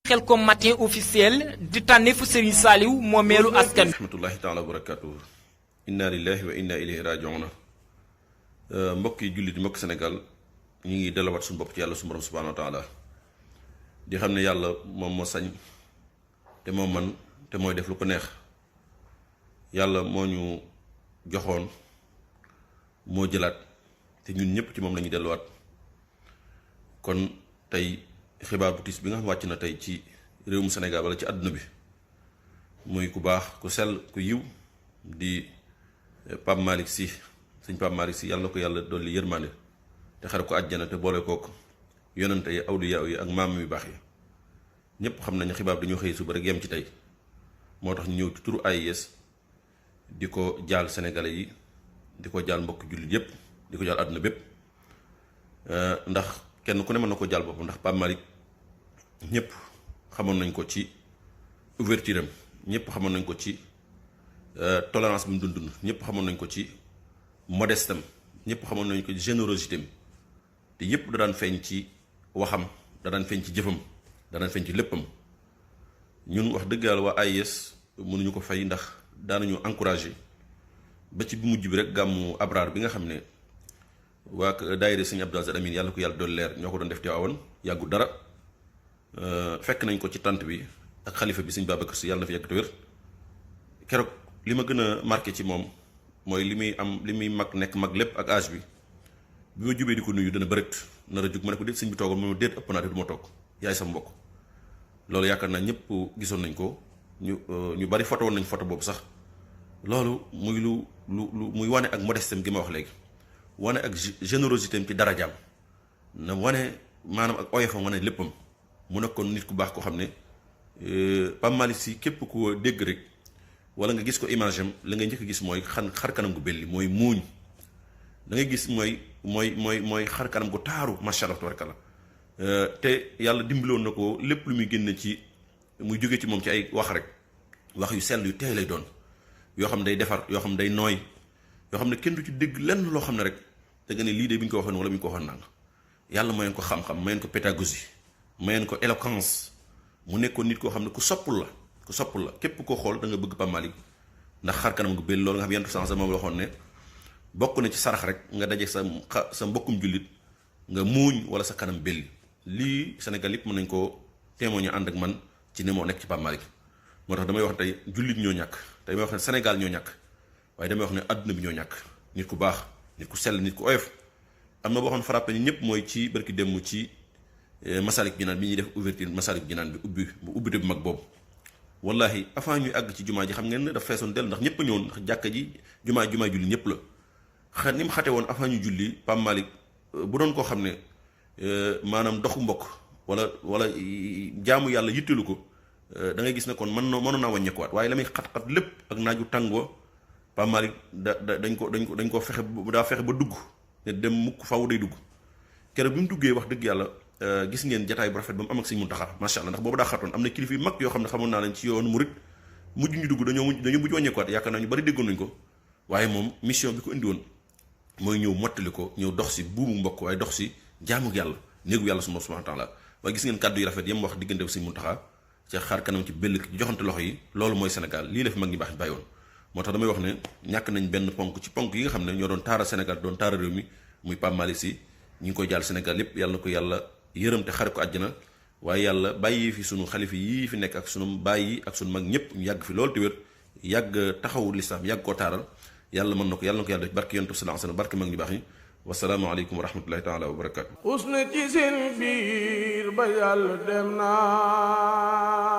Khelcom matin officiel di tànneefu Serigne Saliou moomeelu askan rahmatullahi taala wa barakatuh inna lillahi wa inna ilayhi raji'un mbokk yi jullit mbokk Sénégal ñi ngi delawaat suñu bopp ci yàlla suñu borom subhanahu wa taala di xam ne yàlla moom moo sañ te moo man te mooy def lu ko neex yàlla moo ñu joxoon moo jëlaat te ñun ñëpp ci moom lañuy delluwaat kon tey xibaar bu tiis bi nga xam wàcc na tey ci réewum Sénégal wala ci àdduna bi muy ku baax ku sell ku yiw di Pape Malick Sy sëñ Pape Malick Sy yàlla na ko yàlla dolli yërmande te xare ko àjjana te boole kook yonante yi awliya yi ak maam yu baax yi ñëpp xam nañu xibaar bi dañoo xëy suba rek yem ci tey moo tax ñu ñëw ci turu AIS di ko jaal sénégalais yi di ko jaal mbokk jullit yépp di ko jaal àdduna bépp ndax kenn ku ne mën na ko jaal boppam ndax Pape Malick ñëpp xamoon nañ ko ci ouverture am ñëpp xamoon nañ ko ci tolérance bi mu dund ñëpp xamoon nañ ko ci modeste am ñëpp xamoon nañ ko ci générosité am te yëpp da daan feeñ ci waxam da daan feeñ ci jëfam da daan feeñ ci léppam ñun wax dëgg yàlla waa AIS mënuñu ko fay ndax daanañu encouragé ba ci bu mujj bi rek gàmmu Abraar bi nga xam ne waa daayira sëñ Abdou Aziz Amin yàlla ko yàlla doon leer ñoo ko doon def Tiwaawan yàggu dara fekk nañ ko ci tant bi ak xalifa bi sëñ Babacar Sy yàlla na fi yàgg te wér keroog li ma gën a marqué ci moom mooy li muy mag nekk mag lépp ak âge bi ma jubee di ko nuyu dana bërët nar a jug ma ne ko déet sëñ bi toogal ma déet ëpp naa te du ma toog yaay sa mbokk loolu yaakaar naa ñëpp gisoon nañ ko ñu bari photo woon nañ photo boobu sax loolu muy lu muy wane ak modestem gi ma wax léegi wane ak générosité am ci darajaam na wane maanaam ak oyofam wane léppam mu nekkoon nit ku baax ko xam ne Pape Malick Sy képp ku dégg rek wala nga gis ko image am la ngay njëkk gis mooy xar kanam gu belli mooy muuñ da ngay gis mooy xar kanam gu taaru macha allah tabarakallah te yàlla dimbiloon na ko lépp lu muy génn ci muy jóge ci moom ci ay wax rek wax yu sell yu teey lay doon yoo xam ne day defar yoo xam ne day nooy yoo xam ne kenn du ci dégg lenn loo xam ne rek te nga ne lii de bi ñu ko waxoon wala bi ñu ko waxoon nang yàlla mayoon ko xam-xam mayoon ko pédagogie mayoon ko éloquence mu nekkoon nit koo xam ne ku soppul la képp koo xool da nga bëgg Pape Malick ndax xar kanam gu belli loolu nga xam yenn sens moom la waxoon ne bokk na ci sarax rek nga daje sa mbokkum jullit nga muuñ wala sa kanam belli lii Sénégal yëpp mën nañ koo témoigner ànd ak man ci ne moo nekk ci Pape Malick moo tax damay wax tey jullit ñoo ñàkk tey damay wax ne Sénégal ñoo ñàkk waaye damay wax ne àdduna bi ñoo ñàkk nit ku baax nit ku sell nit ku oyof am na boo xam ne frappé ni ñëpp mooy ci barki dem ci Masalik Jinaan bi ñuy def ouverture Masalik Jinaan bi ubbite bu mag boobu wallahi avant ñuy àgg ci jumaa ji xam ngeen ne daf feesoon del ndax ñëpp a ñëwoon ndax jàkka ji jumaa julli ñëpp la ni mu xate woon avant ñu julli Pape Malick bu doon koo xam ne maanaam doxu mbokk wala jaamu yàlla yitteelu ko da ngay gis ne kon mënoon naa wàññeekuwaat waaye la muy xat-xat lépp ak naaju tàngoo Pape Malick dañ ko fexe ba dugg ne dem mukk faw day dugg keroog bi mu duggee wax dëgg yàlla gis ngeen jataay bu rafet ba mu am ak Sëñ Muntaxa macha allah ndax boobu daa xatoon am na kilifa yu mag yoo xam ne xamoon naa leen ci yoonu murit mujj ñu dugg dañoo mujj wàññeekuwaat yaakaar naa ñu bari déggoon nañ ko waaye moom mission bi ko indi woon mooy ñëw mottali ko ñëw dox si buumu mbokk waaye dox si jaamu yàlla néegu yàlla subhanahu wa taala waaye gis ngeen kàddu yu rafet yam wax diggante Sëñ Muntaxa ca xaar kanam ci bëll ci joxante loxo yi loolu mooy Sénégal lii la fi mag ñi baax bàyyi woon moo tax damay wax ne ñàkk nañ benn ponk ci ponk yi nga xam ne ñoo doon taara Sénégal doon taara réew mi muy Pape Malick Sy ñi ngi koy jaal Sénégal yépp yàlla na ko yàlla yërëm te xare ko àjjana waaye yàlla bàyyi fi sunu xalifa yii fi nekk ak sunu bàyyi ak sunu mag ñëpp ñu yàgg fi loolu te wér yàgg taxawu lislaam yàgg koo taaral yàlla mën na ko yàlla def barke yonent bi sallallahu alayhi wasallam barke mag ñu baax ñi wasalaamu aleykum wa rahmatullahi taala wa barakaatu. xus na ci seen biir ba yàlla dem naa